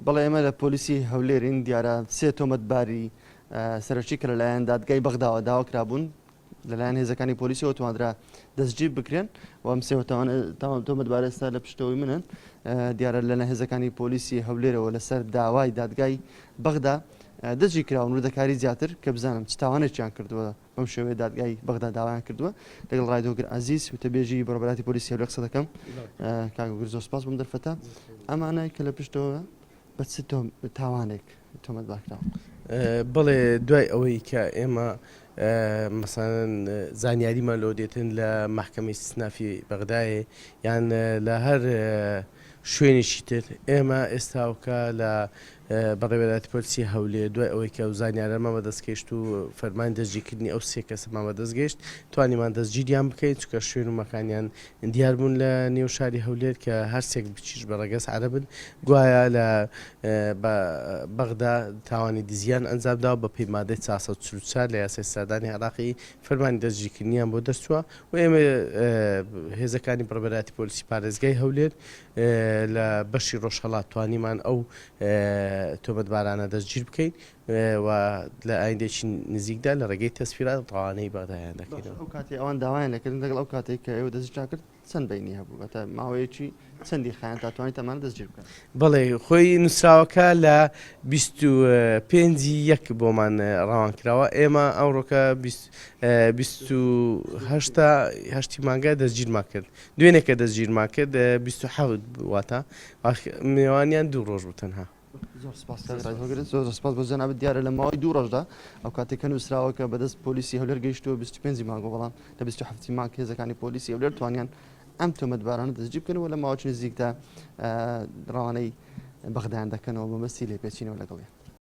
بەڵێ ئێمە لە پۆلیسی هەولێرین، دیارە سێ تۆمەتباری سەرەکی کە لەلایەن دادگای بەغداوە داوا کرابوون لەلایەن هێزەکانی پۆلیسەوە توانرا دەستگیر بکرێن و ئەم سێ تۆمەتبار ئێستا لە پشتەوەی منن. دیارە لەلایەن هێزەکانی پۆلیسی هەولێرەوە لەسەر داوای دادگای بەغدا دەستگیر کراون. وردەکاری زیاتر کە بزانم چ تاوانێکیان کردووە بەم شێوەیە دادگای بەغدا داوایان کردووە. لەگەڵ ڕائید هۆگر عەزیز وتەبێژی بەڕێوەبەرایەتی پۆلیسی هەولێر قسە دەکەم. کاک هۆگر زۆر سپاس بۆم دەرفەتە. ئەمانە کە لە پشتەوە بە چ تاوانێک تۆمەتبار کراون؟ بەڵێ دوای ئەوەی کە ئێمە مەسەلەن زانیاریمان لۆ دێتن لە مەحکەمەی ئیستینافی بەغدایێ یان لە هەر شوێنێکی تر ئێمە ئێستاوکە لە بەڕێوەبەرایەتی پۆلیسی هەولێر دوای ئەوەی کە ئەو زانیارەمان بەدەست گەیشت و فەرمانی دەستگیرکردنی ئەو سێ کەسەمان بەدەست گەیشت توانیمان دەستگیریان بکەین چونکە شوێن و مەکانیان دیار بوون لە نێو شاری هەولێر کە هەر سێک بچیش بە ڕەگەز عەرەبن گوایە لە بەغدا تاوانی دزیان ئەنجام داوە بە پێی مادەی 444 لە یاسای سزادانی عێراقی فەرمانی دەستگیرکردنیان بۆ دەرچووە و ئێمە هێزەکانی بەڕێوەبەرایەتی پۆلیسی پارێزگای هەولێر لە بەشی ڕۆژهەڵات توانیمان ئەو تۆمەتبارانە دەستگیر بکەین و لە ئایندەیەکی نزیکدا لە ڕێگەی تەسفیرات ڕەوانەی بەغدایان دەکەینەوە. ئەو کاتەی ئەوان داوایان لێکردن لەگەڵ ئەو کاتەی کە ئێوە دەستگیرتان کرد چەند بەینی هەبوو؟ واتە ماوەیەکی چەندی خایاند تا توانیتان ئەمانە دەستگیر بکەن؟ بەڵێ خۆی نووسراوەکە لە 25 ی یەک بۆمان ڕەوان کراوە ئێمە ئەمڕۆکە 28 هەشتی مانگە دەستگیرمان کرد دوێنێ کە دەستگیرمان کرد 27 واتە نێوانیان دوو ڕۆژ بوو تەنها. زۆر سپاس کاک ڕایت هۆگر، زۆر زۆر سپاس بۆ جەنابت. دیارە لە ماوەی دوو ڕۆژدا ئەو کاتێک کە نووسراوەکە بەدەست پۆلیسی هەولێر گەیشتووە 25 مانگ و بەڵام لە 27 مانگ هێزەکانی پۆلیسی هەولێر توانیان ئەم تۆمەتبارانە دەستگیر بکەن و لە ماوەی نزیکدا ڕەوانەی بەغدایان دەکەنەوە بە مەبەستی لێپێچینەوە لەگەڵیان.